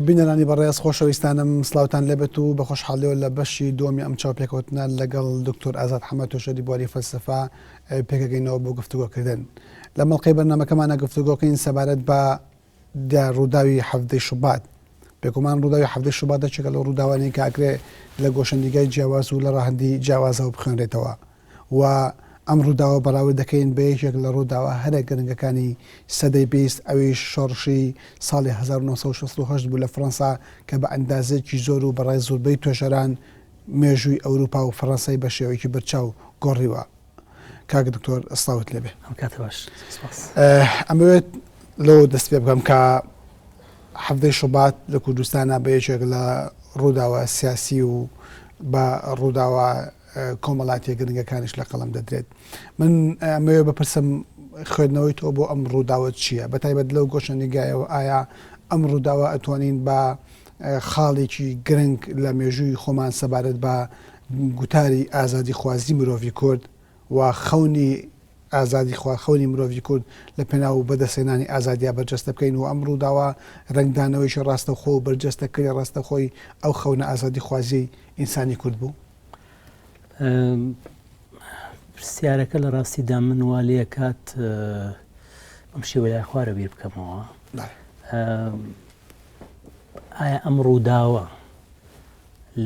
بینەرانی بەڕێز خۆشەویستانم سلااوان لێبێت و بە خۆشحاڵیەوە لە بەشی دووەمی ئەم چاوپێکەوتنە لەگەڵ دکتۆر ئازاد حەمە توێژەری بواری فەلسەفە پێکەگەینەوە بۆ گفتوگۆکردن لە مەڵقەی بەرنامەکەمانە گفتوگۆکەین سەبارەت بە دیار ڕووداوی حەڤدەی شوبات. بێگومان ڕووداوی حەڤدەی شوبات یەکێکە لەو ڕووداوانەی کە ئەکرێ لە گۆشەنیگای جیاواز و لە ڕەهەندی جیاوازەوە بخوێنرێتەوە و ئەم ڕووداوە بەراورد دەکەین بە یەکێک لە ڕووداوە هەرە گرنگەکانی سەدەی 20 ئەویش شۆڕشی ساڵی 1968 بوو لە فڕەنسا کە بە ئەندازەیەکی زۆر و بەڕای زۆربەی توێژەران مێژووی ئەوروپا و فڕەنسای بە شێوەیەکی بەرچاو گۆڕیوە. کاک دکتۆر سڵاوت لێبێ. ئەم کاتە باش سپاس. ئەمەوێت لەوە دەست پێ بکەم کە حەڤدەی شوبات لە کوردستانە بە یەکێک لە ڕووداوە سیاسی و بە ڕووداوە کۆمەڵاتیە گرنگەکانیش لە قەڵەم دەدرێت. من ئەمەوێ بپرسم خوێندنەوەی تۆ بۆ ئەم ڕووداوە چییە؟ بە تایبەت لەو گۆشە نیگایەوە ئایا ئەم ڕووداوە ئەتوانین بە خاڵێکی گرنگ لە مێژووی خۆمان سەبارەت بە گوتاری ئازادیخوازی مرۆڤی کورد و خەونی ئازادیخوا خەونی مرۆڤی کورد لە پێناو بەدەستهێنانی ئازادیا بەرجەستە بکەین و ئەم ڕووداوە ڕەنگدانەوەیەکی ڕاستەوخۆ و بەرجەستەکەری ڕاستەوخۆی ئەو خەونە ئازادیخوازیەی ئینسانی کورد بوو؟ پرسیارەکە لە ڕاستیدا من وا لێکات بەم شێوە لای خوارە بیر بکەمەوە. ئایا ئەم ڕووداوە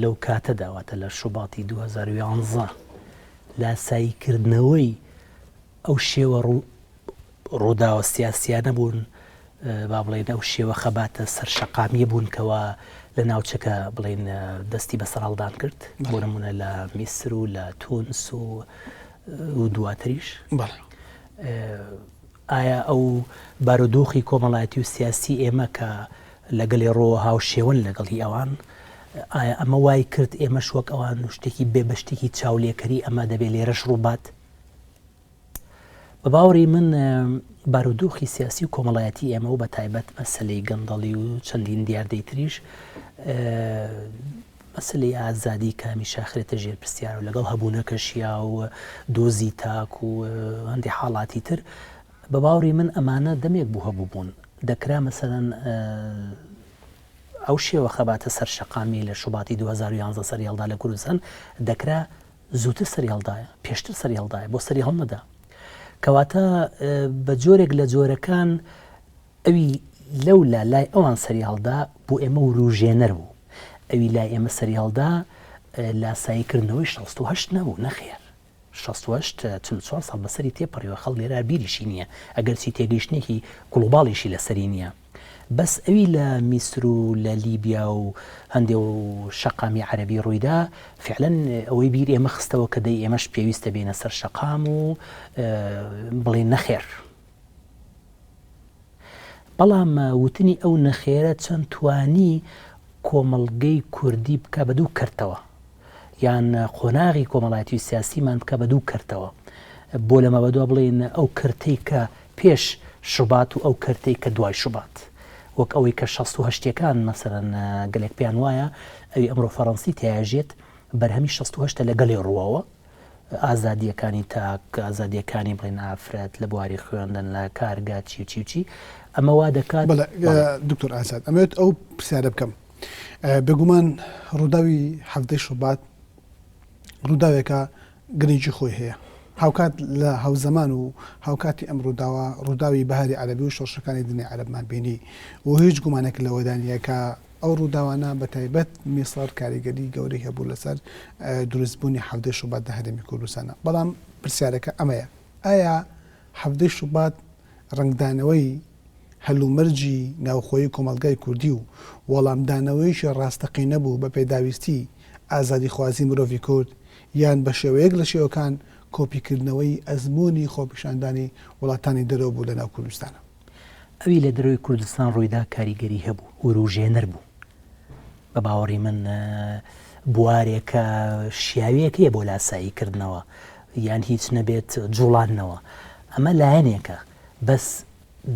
لەو کاتەدا واتە لە شوباتی 2011 لاساییکردنەوەی ئەو شێوە ڕووداوە سیاسیانە بوون با بڵێن ئەو شێوە خەباتە سەر شەقامیە بوون کەوا لە ناوچەکە بڵێن دەستی بە سەرهەڵدان کرد بۆ نمونە لە میسر و لە تونس و و دواتریش ئایا ئەو بارودۆخی کۆمەڵایەتی و سیاسی ئێمە کە لە گەلێ ڕۆوە هاوشێوەن لەگەڵ هی ئەوان، ئایا ئەمە وای کرد ئێمەش وەک ئەوان و شتێکی بێ بە شتێکی چاولێکەری ئەمە دەبێ لێرەش ڕووبات؟ بە باوەڕی من بارودۆخی سیاسی و کۆمەڵایەتی ئێمە و بە تایبەت مەسەلەی گەندەڵی و چەندین دیاردەی تریش مەسەلەی ئازادی کە هەمیشە ئەخرێتە ژێر پرسیار و لەگەڵ هەبوونەکەشیا و دۆزی تاک و هەندێ حاڵاتی تر بە باوەڕی من ئەمانە دەمێک بوو هەبوو بوون دەکرا مەسەلەن ئەو شێوە خەباتە سەر شەقامی لە شوباتی 2011 سەری هەڵدا لە کوردستان دەکرا زووتر سەری هەڵدایە پێشتر سەری هەڵدایە بۆ سەری هەڵنەدا کەواتە بە جۆرێک لە جۆرەکان ئەوی لەولا لای ئەوان سەری هەڵدا بۆ ئێمە وروژێنەر بوو. ئەوی لای ئێمە سەری هەڵدا لاسایی کردنەوەی 68 نەبوو، نەخێر. 68 44 ساڵ بەسەری تێپەڕیوە خەڵک لێرە بیریشی نییە، ئەگەرچی تێگەیشتنێکی گڵۆباڵیشی لەسەری نییە. بەس ئەوی لە میسر و لە لیبیا و هەندێ و شەقامی عەرەبی ڕوویدا، فعلەن ئەوەی بیر ئێمە خستەوە کە دەی ئێمەش پێویستە بێینە سەر شەقام و بڵێین نەخێر. بەڵام وتنی ئەو نەخێرە چەند توانی کۆمەڵگەی کوردی بکا بە دوو کەرتەوە یان قۆناغی کۆمەڵایەتی و سیاسیمان بکا بە دوو کەرتەوە بۆ لەمە بەدوا بڵێین ئەو کەرتەی کە پێش شوبات و ئەو کەرتەی کە دوای شوبات وەک ئەوەی کە شەست و هەشتیەکان مەسەلەن گەلێک پێیان وایە ئەوی ئەمڕۆ فەڕەنسی تیاژێت بەرهەمی شەست و هەشتە لە گەلێ ڕووەوە ئازادییەکانی تاک، ئازادییەکانی بڵێین ئافرەت لە بواری خوێندن، لە کارگە، چی و چی و چی، ئەمە وا دەکات. بەڵێ دکتۆر ئازاد، ئەمەوێت ئەو پرسیارە بکەم. بێگومان ڕووداوی حەڤدەی شوبات ڕووداوێکە گرنگی خۆی هەیە. هاوکات لە هاوزەمان و هاوکاتی ئەم ڕووداوە، ڕووداوی بەهاری عەرەبی و شۆڕشەکانی دنیای عەرەبمان بینی و هیچ گومانێک لەوەدا نییە کە ئەو ڕووداوانە بە تایبەت میسڕ کاریگەری گەورەی هەبوو لەسەر دروستبوونی حەڤدەی شوبات لە هەرێمی کوردستانە. بەڵام پرسیارەکە ئەمەیە، ئایا حەڤدەی شوبات ڕەنگدانەوەی هەلومەرجی ناوخۆیی کۆمەڵگای کوردی و وەڵامدانەوەیەکی ڕاستەقینە بوو بە پێداویستی ئازادیخوازی مرۆڤی کورد یان بە شێوەیەک لە شێوەکان کۆپیکردنەوەی ئەزموونی خۆپیشاندانی وڵاتانی دەرەوە بوو لەناو کوردستانە؟ ئەوی لە دەرەوەی کوردستان ڕوویدا کاریگەری هەبوو، وروژێنەر بوو. بە باوەڕی من بوارێکە شیاویەک هەیە بۆ لاسایی کردنەوە یان هیچ نەبێت جوڵاندنەوە. ئەمە لایەنێکە، بەس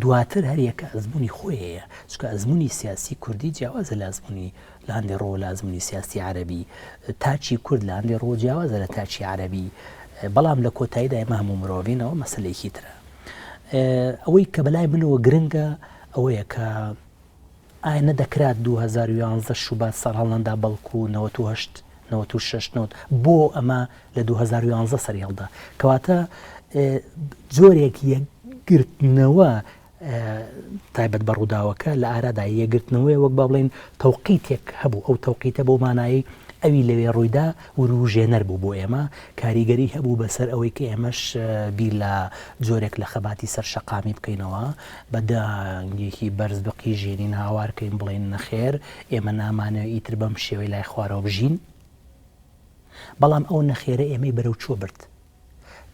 دواتر هەریەکە ئەزموونی خۆی هەیە، چونکە ئەزموونی سیاسی کوردی جیاوازە لە ئەزموونی لە هەندێ ڕووە لە ئەزموونی سیاسی عەرەبی، تاکی کورد لە هەندێ ڕووە جیاوازە لە تاکی عەرەبی، بەڵام لە کۆتاییدا ئێمە هەموو مرۆڤین، ئەوە مەسەلەیەکی ترە. ئەوەی کە بەلای منەوە گرنگە ئەوەیە کە ئایا نەدەکرا 2011 شوبات سەرهەڵنەدا بەڵکو 98 96 90 بۆ ئەمە لە 2011 سەری هەڵدا؟ کەواتە جۆرێک یەکگرتنەوە تایبەت بە ڕووداوەکە لە ئارادا یەکگرتنەوەی وەک با بڵێین تەوقیتێک هەبوو، ئەو تەوقیتە بەو مانایەی ئەوی لەوێ ڕوویدا ورووژێنەر بوو بۆ ئێمە، کاریگەری هەبوو بەسەر ئەوەی کە ئێمەش بیر لە جۆرێک لە خەباتی سەر شەقامی بکەینەوە، بە دەنگێکی بەرز بقیژێنین، هاوار کەین بڵێین نەخێر ئێمە نامانەوێ ئیتر بەم شێوەی لای خوارەوە بژین. بەڵام ئەو نەخێرە ئێمەی بەرەو کوێ برد؟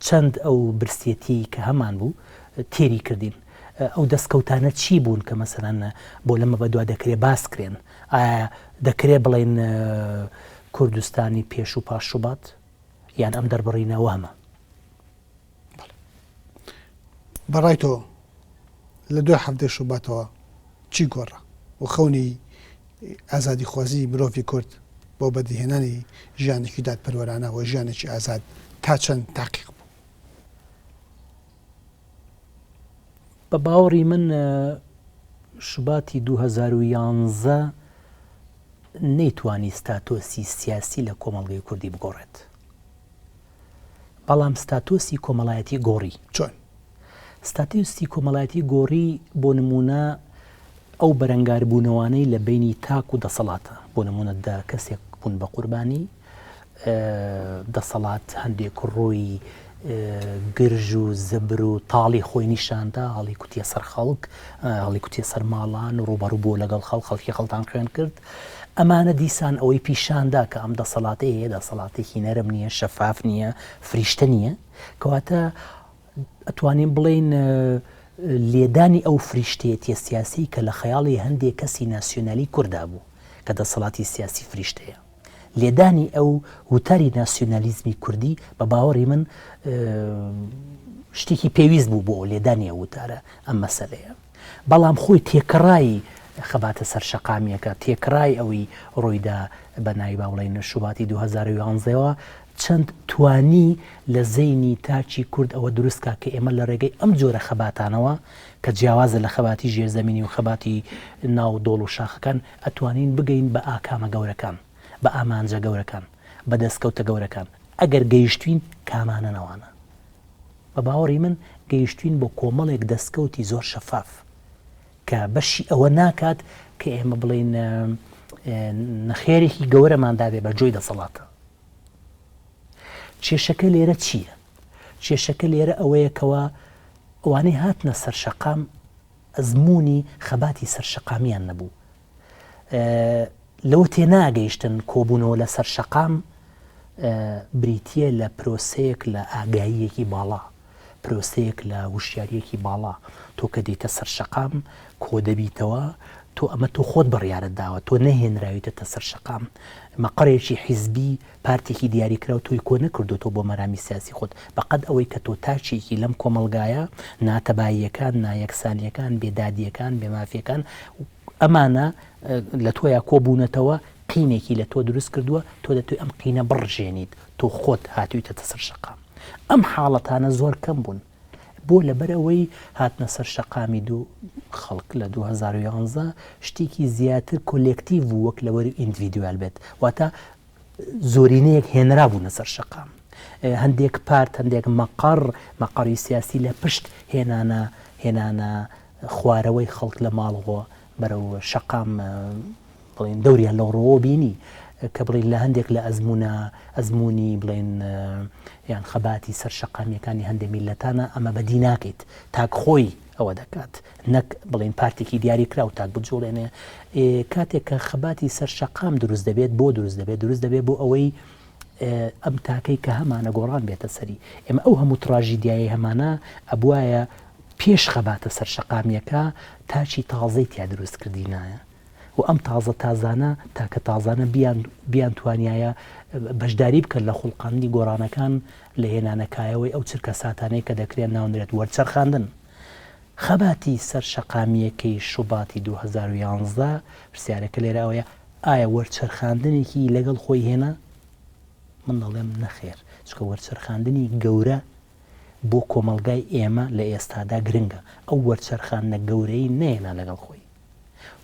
چەند ئەو برسێتیەی کە هەمان بوو تێری کردین؟ ئەو دەستکەوتانە چی بوون کە مەسەلەن بۆ لەمە بەدوا دەکرێ باس کرێن؟ ئایا دەکرێ بڵێین کوردستانی پێش و پاش شوبات یان ئەم دەربڕینە وەهمە؟ بەڕای تۆ لە دوای حەڤدەی شوباتەوە چی گۆڕا و خەونی ئازادیخوازی مرۆڤی کورد بۆ بەدیهێنانی ژیانێکی دادپەروەرانە و ژیانێکی ئازاد تا چەند تاقیق بوو؟ بە باوەڕی من شوباتی 2011 نەیتوانی ستاتۆسی سیاسی لە کۆمەڵگەی کوردی بگۆڕێت. بەڵام ستاتۆسی کۆمەڵایەتی گۆڕی. چۆن؟ ستاتۆسی کۆمەڵایەتی گۆڕی بۆ نموونە ئەو بەرەنگاربوونەوانەی لە بەینی تاک و دەسەڵاتە، بۆ نموونە دە کەسێک بوون بە قوربانی، دەسەڵات هەندێک ڕووی گرژ و زبر و تاڵی خۆی نیشاندا، هەڵی کوتیە سەر خەڵک، هەڵی کوتیە سەر ماڵان و ڕووبەڕوو بووە لەگەڵ خەڵک، خەڵکی خەڵتان خوێن کرد. ئەمانە دیسان ئەوەی پیشان دا کە ئەم دەسەڵاتەی هەیە دەسەڵاتێکی نەرم نییە، شەفاف نییە، فریشتە نییە. کەواتە ئەتوانین بڵێین لێدانی ئەو فریشتەیەتیە سیاسیەی کە لە خەیاڵی هەندێ کەسی ناسیۆنالی کوردا بوو کە دەسەڵاتی سیاسی فریشتەیە، لێدانی ئەو وتاری ناسیۆنالیزمی کوردی بە باوەڕی من شتێکی پێویست بوو بۆ لێدانی ئەو وتارە ئەم مەسەلەیە. بەڵام خۆی تێکڕای خەباتە سەرشەقامییەکە، تێکڕای ئەوەی ڕوویدا بە ناوی با بڵێین شوباتی 2011 ەوە، چەند توانی لە زەینی تاکی کورد ئەوە دروست کا کە ئێمە لە ڕێگەی ئەم جۆرە خەباتانەوە کە جیاوازە لە خەباتی ژێرزەمینی و خەباتی ناو دۆڵ و شاخەکان ئەتوانین بگەین بە ئاکامە گەورەکان، بە ئامانجە گەورەکان، بە دەستکەوتە گەورەکان. ئەگەر گەیشتوین کامانەن ئەوانە؟ بە باوەڕی من گەیشتوین بۆ کۆمەڵێک دەستکەوتی زۆر شەفاف کە بەشی ئەوە ناکات کە ئێمە بڵێین نەخێرێکی گەورەمان دابێ بە جۆی دەسەڵاتە. کێشەکە لێرە چییە؟ کێشەکە لێرە ئەوەیە کەوا ئەوانەی هاتنە سەر شەقام ئەزموونی خەباتی سەر شەقامیان نەبوو. لەوە تێناگەیشتن کۆبوونەوە لەسەر شەقام بریتییە لە پرۆسەیەک لە ئاگاییەکی باڵا، پرۆسەیەک لە وشیارییەکی باڵا. تۆ کە دێیتە سەر شەقام کۆدەبیتەوە، تۆ ئەمە تۆ خۆت بڕیارت داوە، تۆ نەهێنراویتەتە سەر شەقام. مەقەرێکی حیزبی، پارتێکی دیاریکراو تۆی کۆ نەکردۆتەوە بۆ مەرامی سیاسی خۆت، بەقەد ئەوەی کە تۆ تاکێکی لەم کۆمەڵگایە، ناتەباییەکان، نایەکسانییەکان، بێدادییەکان، بێمافییەکان، ئەمانە لە تۆیا کۆ بوونەتەوە، قینێکی لە تۆ دروست کردووە، تۆ دەتوێ ئەم قینە بڕژێنیت، تۆ خۆت هاتوویتەتە سەر شەقام. ئەم حاڵەتانە زۆر کەم بوون. بۆ؟ لەبەر ئەوەی هاتنە سەر شەقامی دوو خەڵک لە 2011 شتێکی زیاتر کۆلێکتیڤ بوو وەک لەوەری ئیندڤیدوال بێت. واتە زۆرینەیەک هێنرابوونە سەر شەقام. هەندێک پارت، هەندێک مەقەڕ، مەقەڕی سیاسی لە پشت هێنانە هێنانە خوارەوەی خەڵک لە ماڵەوە بەرەو شەقام بڵێن دەوریان لەو ڕووەوە بینی کە بڵێن لە هەندێک لە ئەزموونە ئەزموونی بڵێن یان خەباتی سەر شەقامیەکانی هەندێک میلەتانە ئەمە بەدی ناکەیت تاک خۆی ئەوە دەکات نەک بڵێن پارتێکی دیاری کرا و تاک بجوڵێنێ کاتێک کە خەباتی سەر شەقام دروست دەبێت بۆ دروست دەبێت دروست دەبێت بۆ ئەوەی ئەم تاکەی کە هەمانە گۆڕان بێتە سەری ئێمە ئەو هەموو تراژیدیایی هەمانە ئەبواە پێش خەباتە سەر شەقامیەکە تاکی تازەی تیا دروست کردینایە و ئەم تازە تازانە تاکە تازانە بیان بیان توانیایە بەشداری بکەن لە خوڵقاندنی گۆڕانەکان لە هێنانە کایەوەی ئەو چرکە ساتانەی کە دەکرێن ناونرێت وەرچەرخاندن. خەباتی سەر شەقامیەکەی شوباتی 2011 پرسیارەکە لێرە ئەوەیە ئایا وەرچەرخاندنێکی لەگەڵ خۆی هێنا؟ من دەڵێم نەخێر چونکە وەرچەرخاندنی گەورە بۆ کۆمەڵگای ئێمە لە ئێستادا گرنگە، ئەو وەرچەرخاندنە گەورەی نەهێنا لەگەڵ خۆی.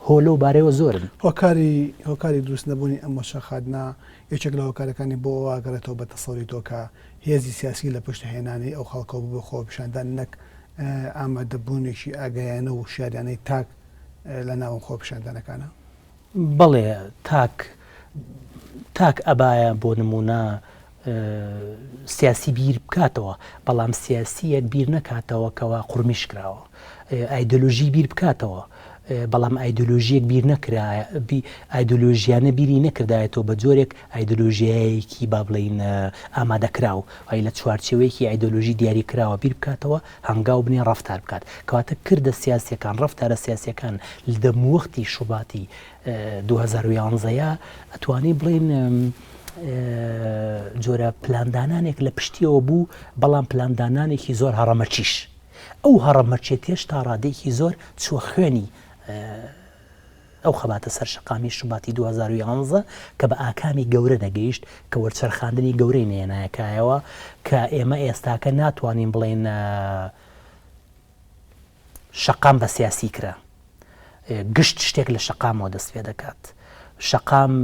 هۆ لەو بارەیەوە زۆرن. هۆکاری هۆکاری دروست نەبوونی ئەم وەچەرخاندنە یەکێک لە هۆکارەکانی بۆ ئەوە ئەگەڕێتەوە بە تەسەوری تۆ کە هێزی سیاسی لە پشت هێنانی ئەو خەڵکەوە بوو بۆ خۆپیشاندان نەک ئامادەبوونێکی ئاگایانە و وشیاریانەی تاک لە ناو ئەم خۆپیشاندانەکانە؟ بەڵێ تاک تاک ئەبایە بۆ نموونە سیاسی بیر بکاتەوە، بەڵام سیاسییەک بیر نەکاتەوە کەوا قورمیش کراوە. ئایدۆلۆژی بیر بکاتەوە، بەڵام ئایدۆلۆژییەک بیر نەکرایە، ئایدۆلۆژیانە بیری نەکردایەتەوە بە جۆرێک ئایدۆلۆژیایەکی با بڵێین ئامادەکراو، وای لە چوارچێوەیەکی ئایدۆلۆژی دیاریکراوە بیر بکاتەوە، هەنگاو بنێ، ڕەفتار بکات. کەواتە کردە سیاسییەکان، ڕەفتارە سیاسییەکان لە دەموەختی شوباتی 2011 یا ئەتوانین بڵێین جۆرە پلاندانانێک لە پشتیەوە بوو، بەڵام پلاندانانێکی زۆر هەڕەمەکیش. ئەو هەڕەمەکێتیەش تا ڕادەیەکی زۆر چووە خوێنی ئەو خەباتە سەر شەقامی شوباتی 2011 کە بە ئاکامی گەورە نەگەیشت، کە وەرچەرخاندنی گەورەی نەیەنایە کایەوە، کە ئێمە ئێستاکە ناتوانین بڵێین شەقام بە سیاسی کرا. گشت شتێک لە شەقامەوە دەست پێ دەکات. شەقام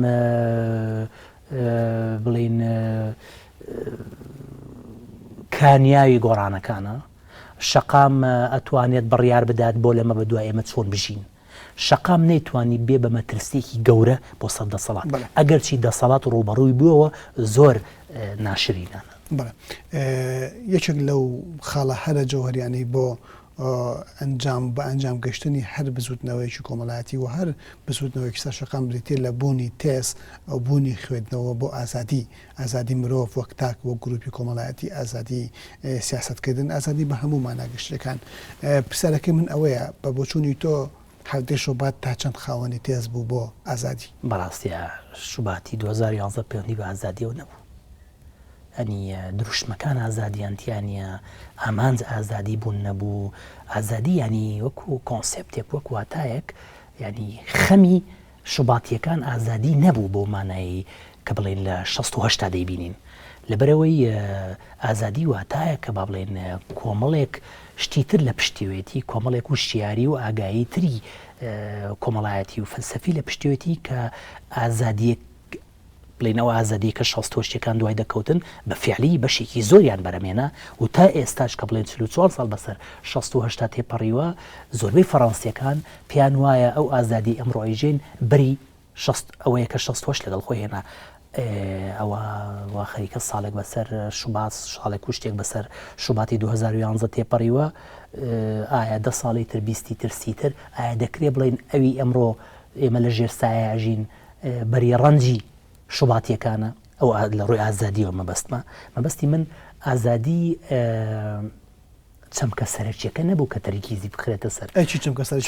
بڵین کانیاوی گۆڕانەکانە. شەقام ئەتوانێت بڕیار بدات بۆ لەمە بەدوای ئێمە چۆن بژین. شەقام نەیتوانی بێ بە مەترسیەکی گەورە بۆ سەر دەسەڵات. ئەگەرچی دەسەڵات ڕووبەڕووی بووەوە زۆر ناشرینانە. بەڵێ. یەکێک لەو خاڵە هەرە جەوهەریانەی بۆ ئەنجام بە ئەنجام گەشتنی هەر بزوتنەوەیەکی کۆمەڵایەتی و هەر بزوتنەوەیەکی سەر شەقام بریتیە لە بوونی تێز ئەو بوونی خوێندنەوە بۆ ئازادی، ئازادی مرۆڤ وەک تاک وەک گروپی کۆمەڵایەتی، ئازادی سیاسەتکردن، ئازادی بە هەموو مانا گشتیەکان. پرسیارەکەی من ئەوەیە بە بۆچوونی تۆ حەڤدەی شوبات تا چەند خاوەنی تێز بوو بۆ ئازادی؟ بەڕاستی شوباتی 2011 پەیوەندی بە ئازادیەوە نەبوو. یانی دروشمەکان ئازادیان تیا نییە، ئامانج ئازادی بوون نەبوو، ئازادی یانی وەکو کۆنسێپتێک وەک واتایەک یانی خەمی شوباتیەکان ئازادی نەبوو بەو مانایەی کە بڵێین لە 68 تا دەیبینین لەبەرئەوەی ئازادی واتایە کە با بڵێین کۆمەڵێک شتی تر لە پشتیوێتی کۆمەڵێک وشیاری و ئاگایی تری کۆمەڵایەتی و فەلسەفی لە پشتیوێتی کە ئازادیەک بڵێین ئەو ئازادیەی کە شەستۆشتیەکان دوای دەکەوتن بە فیعلی بەشێکی زۆریان بەرەمێنا و تا ئێستاش کە بڵێن 44 ساڵ بەسەر 68 تێپەڕیوە زۆربەی فەڕەنسیەکان پێیان وایە ئەو ئازادی ئەمڕۆ ئەیژێن بەری شەست ئەوەیە کە 68 لەگەڵ خۆی هێنا ئەوە وا خەریکە ساڵێک بەسەر شوبات ساڵێک و شتێک بەسەر شوباتی 2011 تێپەڕیوە ئایا دە ساڵی تر بیستی تر سی تر ئایا دەکرێ بڵێن ئەوی ئەمڕۆ ئێمە لە ژێر سایە ئەژین بەری ڕەنجی شوباتیەکانە ئەو لە ڕووی ئازادیەوە مەبەستمە مەبەستی من ئازادی چەمکە سەرەکیەکە نەبوو کە تەرکیزی بخرێتە سەر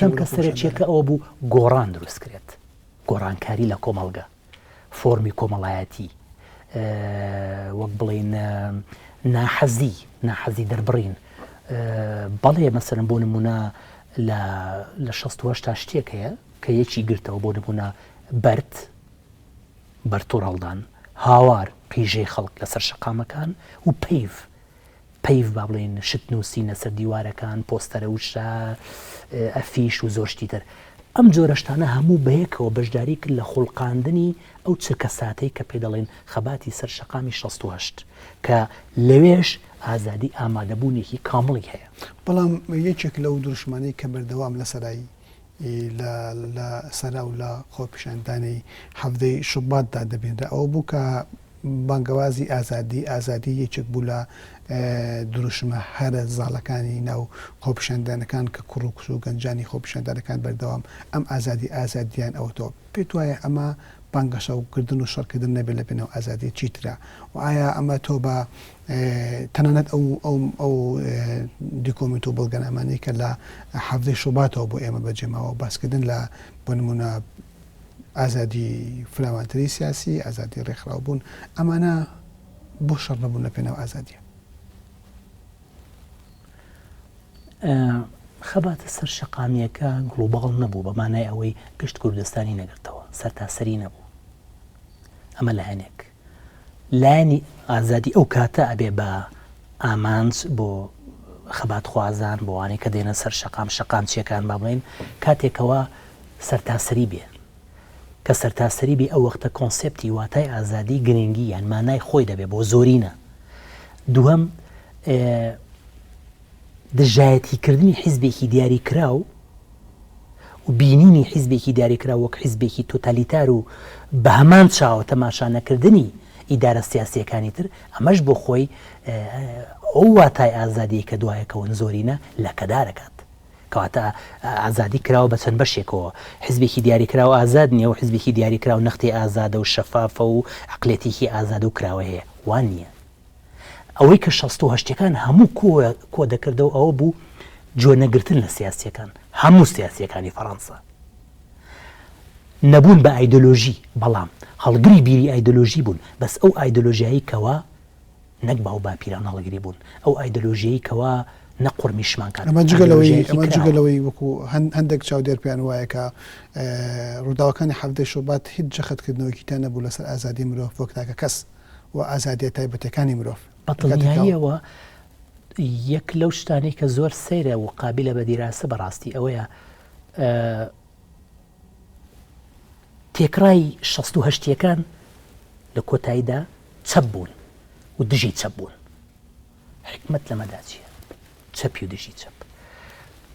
چەمکە سەرەکیەکە ئەوە بوو گۆڕان دروست کرێت گۆڕانکاری لە کۆمەڵگە فۆرمی کۆمەڵایەتی وەک بڵین ناحەزی ناحەزی دەربڕین بەڵێ مەسەرم بۆ نمونە لە لە 16 شتێک هەیە کە یەکی گرتەوە بۆ نموونە بەرد، بەرد توڕهەڵدان، هاوار، قیژەی خەڵک لەسەر شەقامەکان و پەیڤ، پەیڤ با بڵێین شت نووسین لەسەر دیوارەکان، پۆستەرە وشە، ئەفیش و زۆر شتی تر. ئەم جۆرە شتانە هەموو بەیەکەوە بەشداری کرد لە خوڵقاندنی ئەو چرکەساتەی کە پێی دەڵێن خەباتی سەر شەقامی 68 کە لەوێش ئازادی ئامادەبوونێکی کامڵی هەیە. بەڵام یەکێک لەو دروشمانەی کە بەردەوام لە سەرای لە لە سەرا و لە خۆپیشاندانی حەڤدەی شوباتدا دەبینرا ئەوە بوو کە بانگەوازی ئازادی ئازادی یەکێک بوو لە دروشمە هەرە زاڵەکانی ناو خۆپیشاندانەکان کە کوڕ و کچ و گەنجانی خۆپیشاندانەکان بەردەوام ئەم ئازادی ئازادیان ئەوتەوە پێت وایە ئەمە بانگەشەکردن و شەڕکردن نەبێت لە پێناو ئازادی چیترە و ئایا ئەمە تۆ بە تەنانەت ئەو ئەو ئەو دیکۆمنت و بەڵگەنامانەی کە لە حەڤدەی شوباتەوە بۆ ئێمە بەجێماوە باسکردن لە بۆ نمونە ئازادی فراوانتری سیاسی ئازادی ڕێکخراو بوون ئەمانە بۆ شەڕ نەبوون لە پێناو ئازادیە؟ خەباتە سەر شەقامیەکە گڵوباڵ نەبوو بە مانای ئەوەی گشت کوردستانی نەگرتەوە سەرتاسەری نەبوو ئەمە لایەنێک لایەنی ئازادی ئەو کاتە ئەبێ بە ئامانج بۆ خەباتخوازان بۆ ئەوانەی کە دێنە سەر شەقام شەقامچیەکان با بڵێین کاتێکەوە. سەرتاسەری بێ. کە سەرتاسەری بێ ئەو وەختە کۆنسێپتی واتای ئازادی گرنگی یان مانای خۆی دەبێ بۆ زۆرینە. دووهەم دژایەتیکردنی حیزبێکی دیاریکراو و بینینی حیزبێکی دیاریکراو وەک حیزبێکی تۆتالیتار و بە هەمان چاوە تەماشا نەکردنی ئیدارە سیاسییەکانی تر، ئەمەش بۆ خۆی ئەو واتای ئازادییەی کە دوایەکەون زۆرینە لەکەدار ئەکات. کەواتە ئازادی کراوە بە چەند بەشێکەوە، حیزبێکی دیاریکراو ئازاد نییە و حیزبێکی دیاریکراو نەختێ ئازادە و شەفافە و عەقڵیەتێکی ئازاد و کراوە هەیە، وا نییە. ئەوەی کە شەست و هەشتەکان هەموو کۆ کۆ دەکردەوە ئەوە بوو جۆ نەگرتن لە سیاسیەکان، هەموو سیاسیەکانی فەڕەنسا نەبوون بە ئایدۆلۆژی، بەڵام هەڵگری بیری ئایدۆلۆژی بوون، بەس ئەو ئایدۆلۆژیایەی کەوا نەک باو باپیران هەڵگری بوون، ئەو ئایدۆلۆژیەی کەوا نە قورمیشمان کات، ئەمە جگە لەوەی ئایدۆلۆژیایەکی ئەمە جگە کراوە. لەوەی وەکو هەندێک چاودێر پێیان وایە کە ڕووداوەکانی حەڤدەی شوبات هیچ جەختکردنەوەیەکی تیا نەبوو لەسەر ئازادی مرۆڤ وەک تاکە کەس و ئازادیە تایبەتیەکانی مرۆڤ. بە دڵنیاییەوە یەک لەو شتانەی کە زۆر سەیرە و قابیلە بە دیراسە بەڕاستی ئەوەیە تێکڕای شەست و هەشتیەکان لە کۆتاییدا چەپ بوون و دژی چەپ بوون. حیکمەت لەمەدا چییە؟ چەپی و دژی چەپ.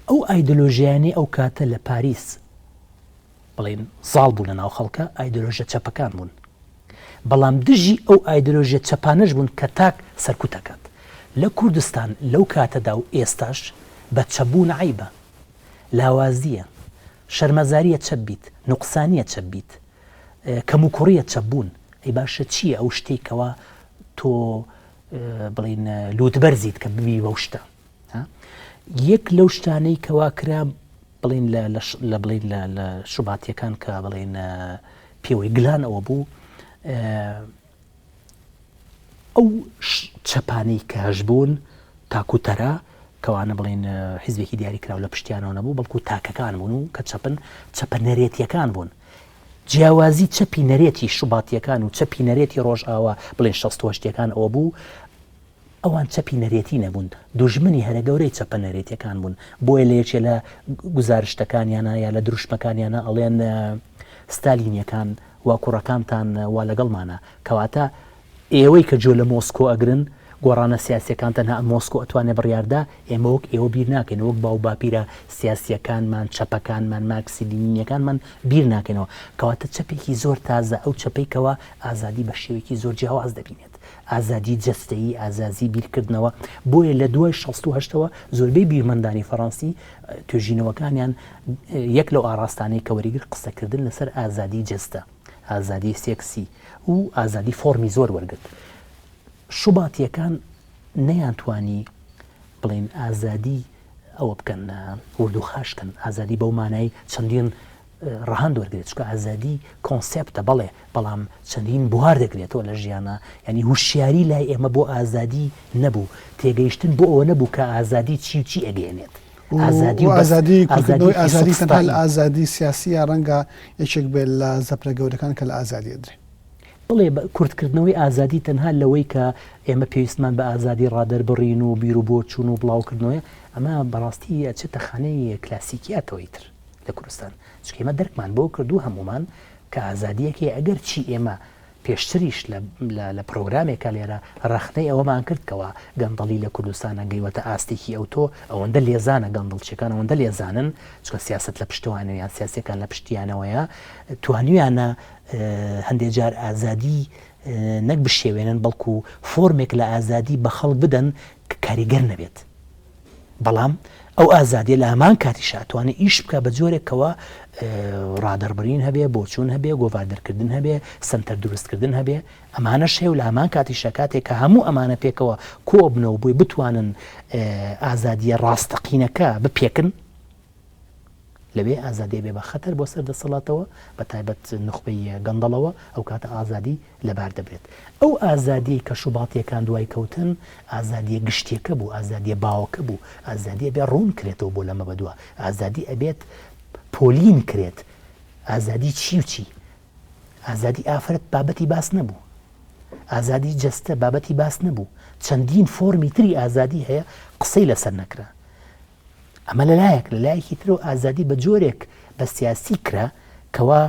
ئەو ئایدۆلۆژیانەی ئەو کاتە لە پاریس بڵێن زاڵ بوون لە ناو خەڵکە ئایدۆلۆژیە چەپەکان بوون. بەڵام دژی ئەو ئایدۆلۆژیە چەپانەش بوون کە تاک سەرکوت ئەکات. لە کوردستان لەو کاتەدا و ئێستاش بە چەپبوون عەیبە. لاوازییە. شەرمەزارییە چەپ بیت. نوقسانییە چەپ بیت. کەموکوڕییە چەپ بوون. ئەی باشە چییە ئەو شتەی کەوا تۆ بڵێین لووتبەرزیت کە ببی بەو شتە؟ یەک لەو شتانەی کەوا کرا بڵێین لە لە بڵێین لە لە شوباتیەکان کە بڵێین پێوەی گلان ئەوە بوو ئەو چەپانەی کە هەشبوون تاکو تەرا کەوانە بڵین حیزبێکی دیاریکراو لە پشتیانەوە نەبوو بەڵکو تاکەکان بوون و کە چەپن چەپە نەرێتیەکان بوون جیاوازی چەپی نەرێتی شوباتیەکان و چەپی نەرێتی ڕۆژئاوا بڵێن شەستوەشتەکان ئەوە بوو ئەوان چەپی نەرێتی نەبوون، دوژمنی هەرە گەورەی چەپە نەرێتیەکان بوون، بۆیە لە یەکێ لە گوزارشتەکانیانا یا لە دروشمەکانیانا ئەڵێن ستالینیەکان وا کوڕەکانتان وا لەگەڵمانە، کەواتە ئێوەی کە جۆ لە مۆسکۆ ئەگرن، گۆڕانە سیاسیەکان تەنها مۆسکۆ ئەتوانێ بڕیاردا، ئێمە وەک ئێوە بیر ناکەینەوە، وەک باوباپیرە سیاسیەکانمان، چەپەکانمان، مارکسی لینینیەکانمان بیر ناکەینەوە، کەواتە چەپێکی زۆر تازە، ئەو چەپەی کەوا ئازادی بە شێوەیەکی زۆر جیاواز دەبینێت. ئازادی جەستەیی، ئازازی بیرکردنەوە، بۆیە لە دوای 68ەوە زۆربەی بیرمەندانی فەڕەنسی توێژینەوەکانیان یەک لەو ئاڕاستانەی کە وەریگرت قسەکردن لەسەر ئازادی جەستە، ئازادی سێکسی و ئازادی فۆڕمی زۆر وەرگرت. شوباتییەکان نەیانتوانی بڵێین ئازادی ئەوە بکەن، وردوخاش کەن، ئازادی بەو مانای چەندین ڕەهەند وەرگرێت چونکە ئازادی کۆنسێپتە بەڵێ بەڵام چەندین بوار دەگرێتەوە لە ژیانا یانی هوشیاری لای ئێمە بۆ ئازادی نەبوو تێگەیشتن بۆ ئەوە نەبوو کە ئازادی چی و چی ئەگەیەنێت ئازادی و بەس ئازادی کورتکردنەوەی ئازادیەکی ئازادی تەنها لە سوفستایی. ئازادی سیاسیە ڕەنگە یەکێک بێت لە زەبرە گەورەکان کە لە ئازادی ئەدرێ. بەڵێ کورتکردنەوەی ئازادی تەنها لەوەی کە ئێمە پێویستمان بە ئازادی ڕادەربڕین و بیروبۆچوون و بڵاوکردنەوەیە ئەمە بەڕاستی ئەچێتە خانەی کلاسیکیاتەوە ئیتر. لە کوردستان چونکە ئێمە دەرکمان بۆ کردوو هەموومان کە ئازادیەکەی ئەگەر چی ئێمە پێشتریش لە پرۆگرامێکا لێرە ڕەخنەی ئەوەمان کرد کەوا گەندەڵی لە کوردستانە گەیوەتە ئاستێکی ئەوتۆ ئەوەندە لێزانە گەندەڵچیەکان ئەوەندە لێزانن چونکە سیاسەت لە پشتوانە یان سیاسیەکان لە پشتیانەوەیە توانیویانە هەندێک جار ئازادی نەک بشێوێنن بەڵکو فۆرمێک لە ئازادی بە خەڵک بدەن کە کاریگەر نەبێت. بەڵام ئەو ئازادیە لە هەمان کاتیشا ئەتوانێ ئیش بکا بە جۆرێک کەوا ڕادەربرین هەبێ، بۆچوون هەبێ، گۆڤار دەرکردن هەبێ، سەنتەر دروستکردن هەبێ، ئەمانەش هەیە و لە هەمان کاتیشا کاتێک کە هەموو ئەمانە پێکەوە کۆبنەوە بۆی بتوانن ئازادیە ڕاستەقینەکە بپێکن، لەوێ ئازادی ئەبێ بە خەتەر بۆ سەر دەسەڵاتەوە، بە تایبەت نوخبەی گەندەڵەوە، ئەو کاتە ئازادی لەبار دەبرێت. ئەو ئازادیەی کە شوباتیەکان دوای کەوتن، ئازادیە گشتیەکە بوو، ئازادیە باوەکە بوو، ئازادی ئەبێ ڕوون کرێتەوە بۆ لەمە بەدوا، ئازادی ئەبێت پۆلین کرێت، ئازادی چی و چی؟ ئازادی ئافرەت بابەتی باس نەبوو. ئازادی جەستە بابەتی باس نەبوو. چەندین فۆرمی تری ئازادی هەیە قسەی لەسەر نەکرا. ئەمە لە لایەک، لە لایەکی ترەوە ئازادی بە جۆرێک بە سیاسی کرا کەوا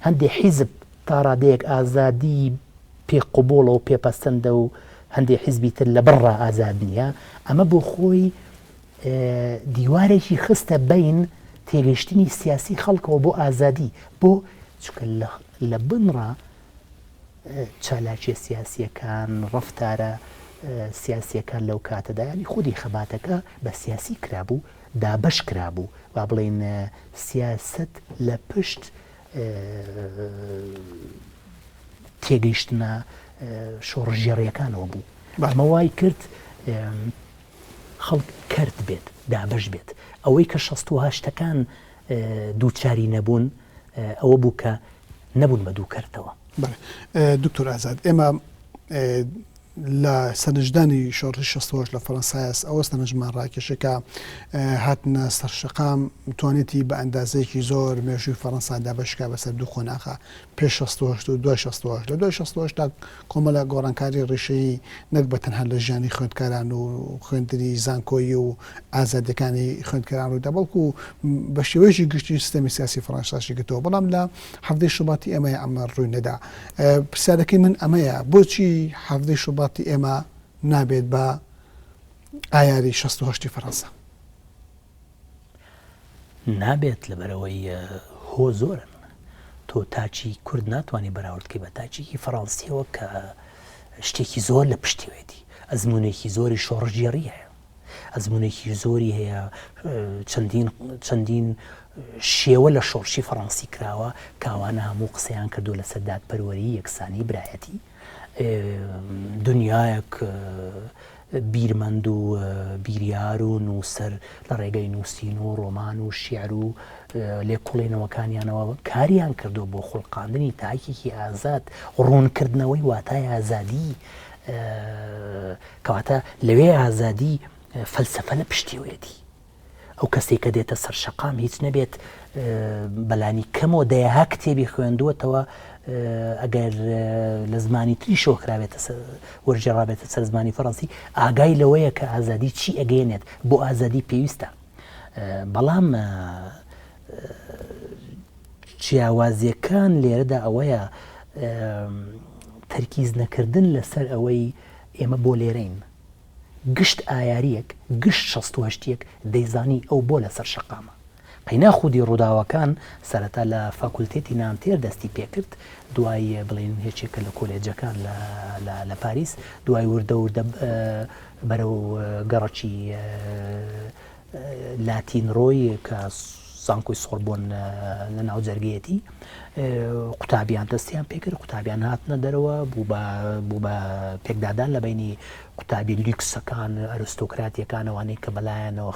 هەندێ حیزب تا ڕادەیەک ئازادی پێ قبوڵە و پێ پەسەندە و هەندێ حیزبی تر لە بڕا ئازاد نییە، ئەمە بۆ خۆی دیوارێکی خستە بەین تێگەیشتنی سیاسی خەڵکەوە بۆ ئازادی، بۆ؟ چونکە لە بنڕا چالاکیە سیاسیەکان، ڕەفتارە سیاسیەکان لەو کاتەدا، یانی خودی خەباتەکە بە سیاسی کرابوو، دابەش کرابوو، با بڵێین سیاسەت لە پشت تێگەیشتنە شۆڕشگێڕیەکانەوە بوو. ئەمە وای کرد خەڵک کەرت بێت، دابەش بێت. ئەوەی کە شەست و هەشتەکان دووچاری نەبوون ئەوە بوو کە نەبوون بە دوو کەرتەوە. بەڵێ دکتۆر ئازاد، ئێمە لە سەرنجدانی شۆڕشی 68 لە فەرەنسایەس ئەوە سەرنجمان ڕاکێشێ کە هاتنە سەر شەقام توانێتی بە ئەندازەیەکی زۆر مێژووی فەرەنسا دابەشکا بەسەر دوو قۆناغا پێش 68 و دوای 68. لە دوای 68 تا کۆمەڵە گۆڕانکاری ڕیشەیی نەک بە تەنها لە ژیانی خوێندکاران و خوێندنی زانکۆیی و ئازادیەکانی خوێندکاران ڕوویدا بەڵکو بە شێوەیەکی گشتی سیستەمی سیاسی فەڕەنساشی گرتەوە بەڵام لە حەڤدەی شوباتی ئێمە ئەمە ڕووی نەدا. پرسیارەکەی من ئەمەیە بۆچی حەڤدەی شوباتی ئێمە نابێت بە ئایاری 68 فەرەنسا؟ نابێت لەبەرئەوەی هۆ زۆرن. تۆ تاکی کورد ناتوانی بەراورد کەی بە تاکێکی فەڕەنسیەوە کە شتێکی زۆر لە پشتیوێتی، ئەزموونێکی زۆری شۆڕشگێڕی هەیە، ئەزموونێکی زۆری هەیە، چەندین چەندین شێوە لە شۆڕشی فەڕەنسی کراوە کە ئەوانە هەموو قسەیان کردووە لەسەر دادپەروەری، یەکسانی، برایەتی. دنیایەک بیرمەند و بیریار و نووسەر لە ڕێگەی نووسین و ڕۆمان و شیعر و لێکوڵینەوەکانیانەوە کاریان کردووە بۆ خوڵقاندنی تاکێکی ئازاد، ڕوونکردنەوەی واتای ئازادی، کەواتە لەوێ ئازادی فەلسەفە لە پشتیەوەیەتی. ئەو کەسەی کە دێتە سەر شەقام هیچ نەبێت بەلانی کەمەوە دەیەها کتێبی خوێندووەتەوە ئەگەر لە زمانی تریشەوە خراوێتە وەرگێڕابێتە سەر زمانی فەڕەنسی ئاگای لەوەیە کە ئازادی چی ئەگەیەنێت بۆ ئازادی پێویستە بەڵام جیاوازیەکان لێرەدا ئەوەیە تەرکیز نەکردن لەسەر ئەوەی ئێمە بۆ لێرەین گشت ئایارییەک، گشت شەستوهەشتییەک دەیزانی ئەو بۆ لەسەر شەقامە. قەینا خودی ڕووداوەکان سەرەتا لە فاکولتێتی نانتێر دەستی پێکرد، دوای بڵێین یەکێکە لە کۆلێجەکان لە لە لە پاریس، دوای وردە وردە بەرەو گەڕەکی لاتین ڕۆی کە زانکۆی سۆربۆن لە ناو جەرگەیەتی قوتابیان دەستیان پێکرد قوتابیان هاتنە دەرەوە بوو بە بوو بە پێکدادان لە بینی قوتابی لیکسەکان ئەرستۆکراتیەکان ئەوانەی کە بەلایەنەوە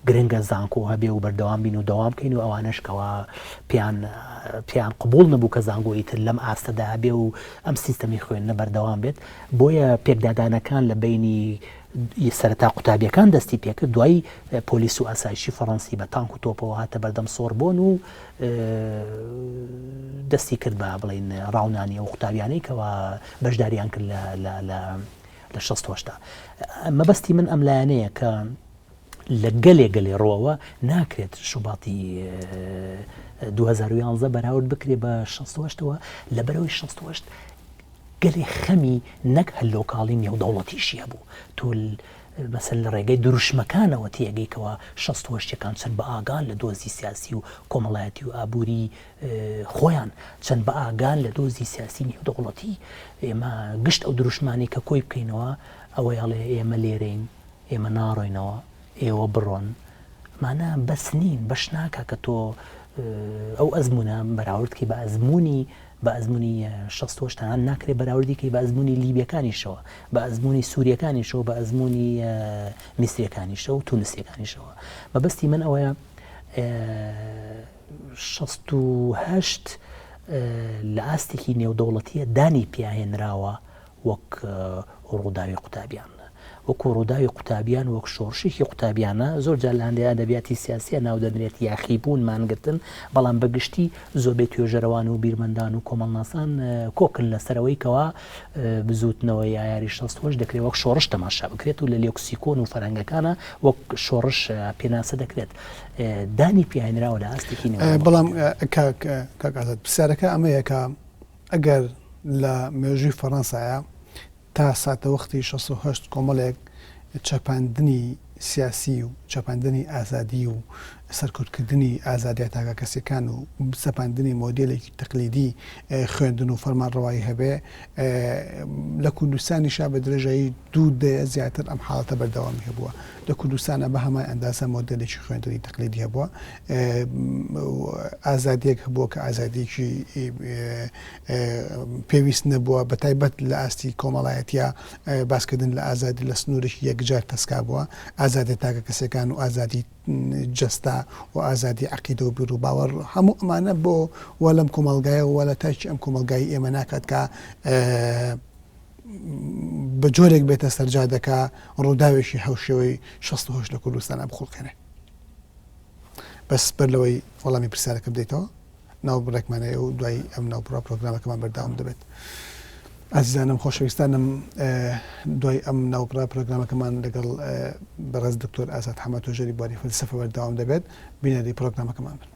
گرنگە زانکۆ هەبێ و بەردەوام بین و دەوام بکەین و ئەوانەش کەوا پێیان پێیان قبوڵ نەبوو کە زانکۆ ئیتر لەم ئاستەدا هەبێ و ئەم سیستەمی خوێندنە بەردەوام بێت بۆیە پێکدادانەکان لە بینی سەرەتا قوتابیەکان دەستی پێکرد، دوایی پۆلیس و ئاسایشی فەڕەنسی بە تانک و تۆپەوە هاتە بەردەم سۆربۆن و دەستی کرد بە بڵین ڕاونانی ئەو قوتابیانەی کەوا بەشداریان کرد لە 68 مەبەستی من ئەم لایەنەیە کە لە گەلێ گەلێ ڕووەوە ناکرێت شوباتی 2011 بەراورد بکرێ بە 68ەوە لەبەرەوەی 68 گەلێ خەمی نەک هەر لۆکاڵی نێودەوڵەتیشی هەبوو. تۆ مەسەلەن لە ڕێگەی دروشمەکانەوە تێئەگەی کەوا 60 و هەشتیەکان چەند بە ئاگان لە دۆزی سیاسی و کۆمەڵایەتی و ئابووری خۆیان، چەند بە ئاگان لە دۆزی سیاسی نێودەوڵەتی. ئێمە گشت ئەو دروشمانەی کە کۆی بکەینەوە ئەوەی ئەڵێ ئێمە لێرەین، ئێمە ناڕۆینەوە، ئێوە بڕۆن، ئەمانە بەس نین، بەش ناکا کە تۆ ئەو ئەزموونە بەراورد کەی بە ئەزموونی بە ئەزموونی 68 تەنانەت ناکرێ بەراوردی کەی بە ئەزموونی لیبیەکانیشەوە، بە ئەزموونی سووریەکانیشەوە، بە ئەزموونی میسریەکانیشەوە و تونسیەکانیشەوە. مەبەستی من ئەوەیە 68 لە ئاستێکی نێودەوڵەتیە دانی پیاهێنراوە وەک ڕووداوی قوتابیان. وەکو ڕووداوی قوتابیان وەک شۆڕشێکی قوتابیانە، زۆر جار لە هەندێ ئەدەبیاتی سیاسییا ناو دەنرێت یاخیبوون، مانگرتن، بەڵام بە گشتی زۆربەی توێژەرەوان و بیرمەندان و کۆمەڵناسان کۆکن لەسەر ئەوەی کەوا بزووتنەوەی ئایاری 68 دەکرێت وەک شۆڕش تەماشا بکرێت و لە لێکسیکۆن و فەرهەنگەکانا وەک شۆڕش پێناسە دەکرێت. دانی پیاهێنراوە لە ئاستێکی نێودەوڵەتیدا. بەڵام کاک کاک ئازاد پرسیارەکە ئەمەیە کە ئەگەر لە مێژووی فەڕەنسایا تا ساتەوەختی 68 کۆمەڵێک چەپاندنی سیاسی و چەپاندنی ئازادی و سەرکوتکردنی ئازادیە تاکەکەسیەکان و سەپاندنی مۆدێلێکی تەقلیدی خوێندن و فەرمانڕەوایی هەبێ لە کوردستانیشا بە درێژایی دوو دەیە زیاتر ئەم حاڵەتە بەردەوامی هەبووە. لە کوردستانا بە هەمان ئەندازە مۆدێلێکی خوێندنی تەقلیدی هەبووە. ئازادییەک هەبووە کە ئازادییەکی پێویست نەبووە، بە تایبەت لە ئاستی کۆمەڵایەتییا باسکردن لە ئازادی لە سنوورێکی یەکجار تەسکا بووە. ئازادیە تاکەکەسییەکان و ئازادی جەستە و ئازادی عەقیدە و بیروباوەڕ هەموو ئەمانە بۆ وا لەم کۆمەڵگایە و وا لە تاکی ئەم کۆمەڵگای ئێمە ناکات کە بە جۆرێک بێتە سەر جادەکە ڕووداوێکی هاوشێوەی 68 لە کوردستانە بخوڵقێنێ. بەس بەر لەوەی وەڵامی پرسیارەکە بدەیتەوە ناوبڕێکمان هەیە و دوای ئەم ناوبڕە پرۆگرامەکەمان بەردەوام دەبێت. ئازیزانم خۆشەویستانم دوای ئەم ناوبڕە پرۆگرامەکەمان لەگەڵ بەڕێز دکتۆر ئازاد حەمە توێژەری بواری فەلسەفە بەردەوام دەبێت. بینەری پرۆگرامەکەمان بن.